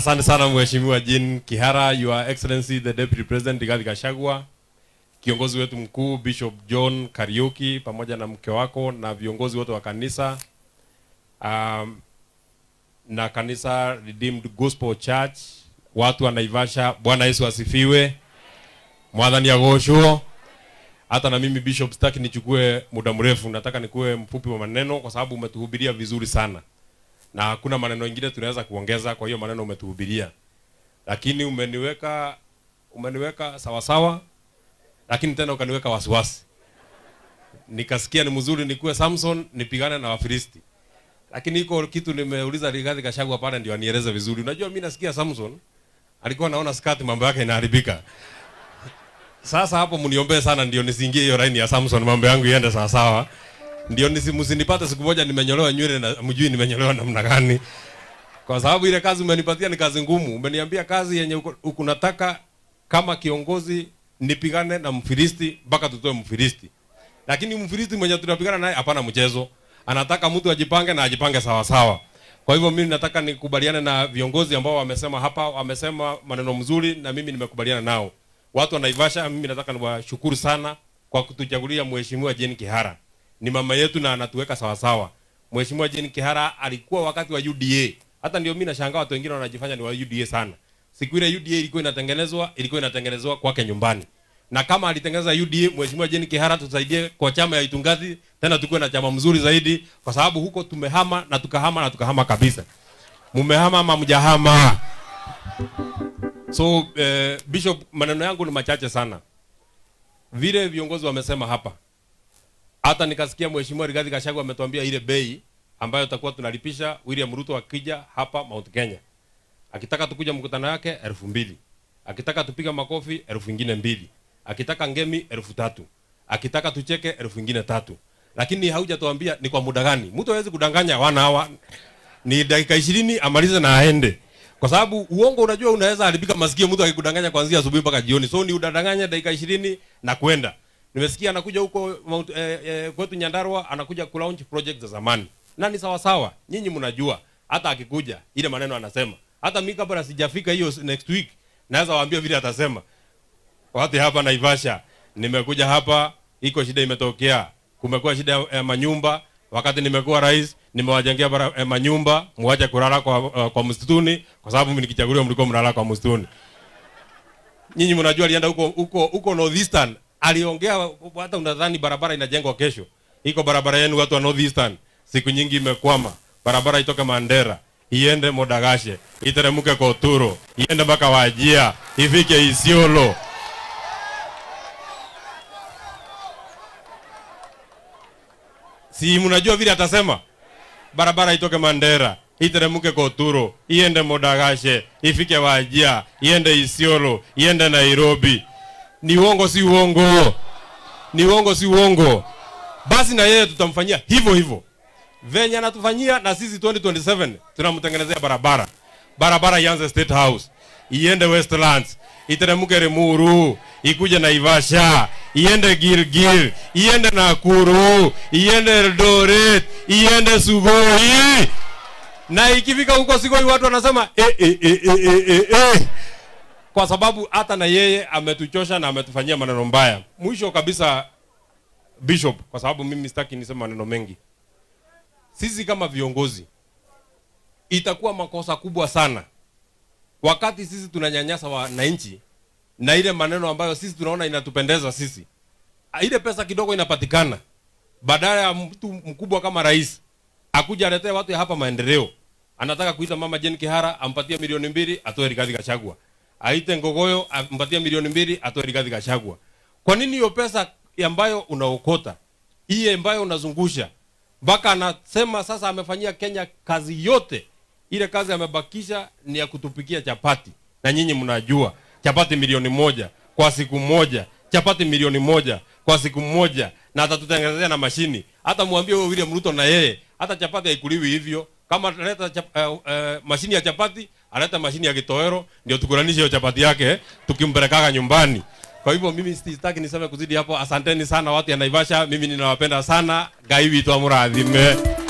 Asante sana Mheshimiwa Jane Kihara, Your Excellency the Deputy President Rigathi Gachagua, kiongozi wetu mkuu Bishop John Kariuki pamoja na mke wako na viongozi wote wa kanisa, na kanisa Redeemed Gospel Church, watu wa Naivasha, Bwana Yesu asifiwe. Mwathani agocwo. Hata na mimi Bishop sitaki nichukue muda mrefu, nataka nikuwe mfupi wa maneno kwa sababu umetuhubiria vizuri sana. Na hakuna maneno mengine tunaweza kuongeza kwa hiyo maneno umetuhubiria. Lakini umeniweka sawa sawa, lakini tena ukaniweka wasiwasi. Nikasikia ni mzuri nikuwe Samson nipigane na Wafilisti. Lakini iko kitu nimeuliza Rigathi Gachagua pale ndio anieleze vizuri. Unajua mimi nasikia Samson alikuwa anaona skati mambo yake inaharibika. Sasa hapo mniombee sana ndio nisiingie hiyo line ya Samson, mambo yangu iende sawa sawa. Ndio msinipate siku moja nimenyolewa nywele na mjui nimenyolewa namna gani. Kwa sababu ile kazi umenipatia ni kazi ngumu. Umeniambia kazi yenye unataka kama kiongozi nipigane na Mfilisti mpaka tutoe Mfilisti. Lakini Mfilisti mwenye tunapigana naye hapana mchezo. Anataka mtu ajipange na ajipange sawa sawa. Kwa hivyo mimi nataka nikubaliane na viongozi ambao wamesema hapa, wamesema maneno mzuri na mimi nimekubaliana nao. Watu wa Naivasha, mimi nataka niwashukuru sana kwa kutuchagulia Mheshimiwa Jane Kihara. Ni mama yetu na anatuweka sawa sawa. Mheshimiwa Jane Kihara alikuwa wakati wa UDA. Hata ndio mimi nashangaa watu wengine wanajifanya ni wa UDA sana. Siku ile UDA ilikuwa inatengenezwa kwake nyumbani. Na kama alitengeneza UDA, Mheshimiwa Jane Kihara tusaidie kwa chama ya Itungati, tena tukue na chama mzuri zaidi kwa sababu huko tumehama na tukahama na tukahama kabisa. Mumehama ama mjahama? So Bishop, maneno yangu ni machache sana. Vile viongozi wamesema hapa. Hata nikasikia Mheshimiwa Rigathi Gachagua ametuambia ile bei ambayo tutakuwa tunalipisha William Ruto akija hapa Mount Kenya. Akitaka tukuja mkutano yake 2000. Akitaka tupiga makofi 2002. Akitaka ngemi 3000. Akitaka tucheke 3000. Lakini haujatuambia ni kwa muda gani. Mtu hawezi kudanganya wana hawa. Ni dakika 20 amalize na aende. Kwa sababu uongo unajua unaweza haribika masikio mtu akikudanganya kuanzia asubuhi mpaka jioni. So ni udadanganya dakika 20 na kwenda. Nimesikia anakuja huko kwetu Nyandarua, anakuja ku launch project za zamani. Na ni sawa sawa. Nyinyi mnajua hata akikuja ile maneno anasema. Hata mimi kabla sijafika hiyo next week naweza waambia vile atasema. Watu hapa Naivasha, nimekuja hapa, iko shida imetokea. Kumekuwa shida ya manyumba. Wakati nimekuwa rais, nimewajengea manyumba, muache kulala kwa msituni kwa sababu mimi nikichaguliwa mlikuwa mnalala kwa msituni. Nyinyi mnajua alienda huko Northeastern, aliongea hata unadhani barabara inajengwa kesho. Iko barabara yenu watu wa Northeastern, siku nyingi imekwama. Barabara itoke Mandera, iende Modagashe, iteremke Koturo, iende mpaka Wajia, ifike Isiolo. Si mnajua vile atasema? Barabara itoke Mandera, iteremke Koturo, iende Modagashe, ifike Wajia, iende Isiolo, iende Nairobi. Ni uongo si uongo? Ni uongo si uongo? Basi na yeye tutamfanyia hivyo hivyo. Venye anatufanyia na sisi 2027 tunamtengenezea barabara. Barabara ianze State House, iende Westlands, iteremke Limuru, ikuje Naivasha, iende Gilgil, iende Nakuru, iende Eldoret, iende Sugoi. Na ikifika huko Sugoi watu wanasema eh. Kwa sababu hata na yeye ametuchosha na ametufanyia maneno mbaya. Mwisho kabisa Bishop, kwa sababu mimi sitaki niseme maneno mengi. Sisi kama viongozi itakuwa makosa kubwa sana wakati sisi tunanyanyasa wananchi na ile maneno ambayo sisi tunaona inatupendeza sisi. Ile pesa kidogo inapatikana, badala ya mtu mkubwa kama rais akuja aletee watu ya hapa maendeleo, anataka kuita mama Jane Kihara ampatie 2,000,000 atoe Rigathi Gachagua. Aite Ngogoyo ampatie 2,000,000 atoe Rigathi Gachagua. Kwa nini hiyo pesa ambayo unaokota, hii ambayo unazungusha, mpaka anasema sasa amefanyia Kenya kazi yote, ile kazi amebakisha ni ya kutupikia chapati. Na nyinyi mnajua chapati 1,000,000 kwa siku moja, chapati 1,000,000 kwa siku moja, na atatutengenezea na mashini. Hata muambie huyo William Ruto na yeye, hata chapati haikuliwi hivyo. Kama aleta mashini ya chapati, aleta mashini ya kitowero, ndio tukulanishe hiyo chapati yake tukimpelekaga nyumbani. Kwa hivyo mimi sitaki niseme kuzidi hapo. Asanteni sana watu ya Naivasha, mimi ninawapenda sana. Ngai witu amurathime.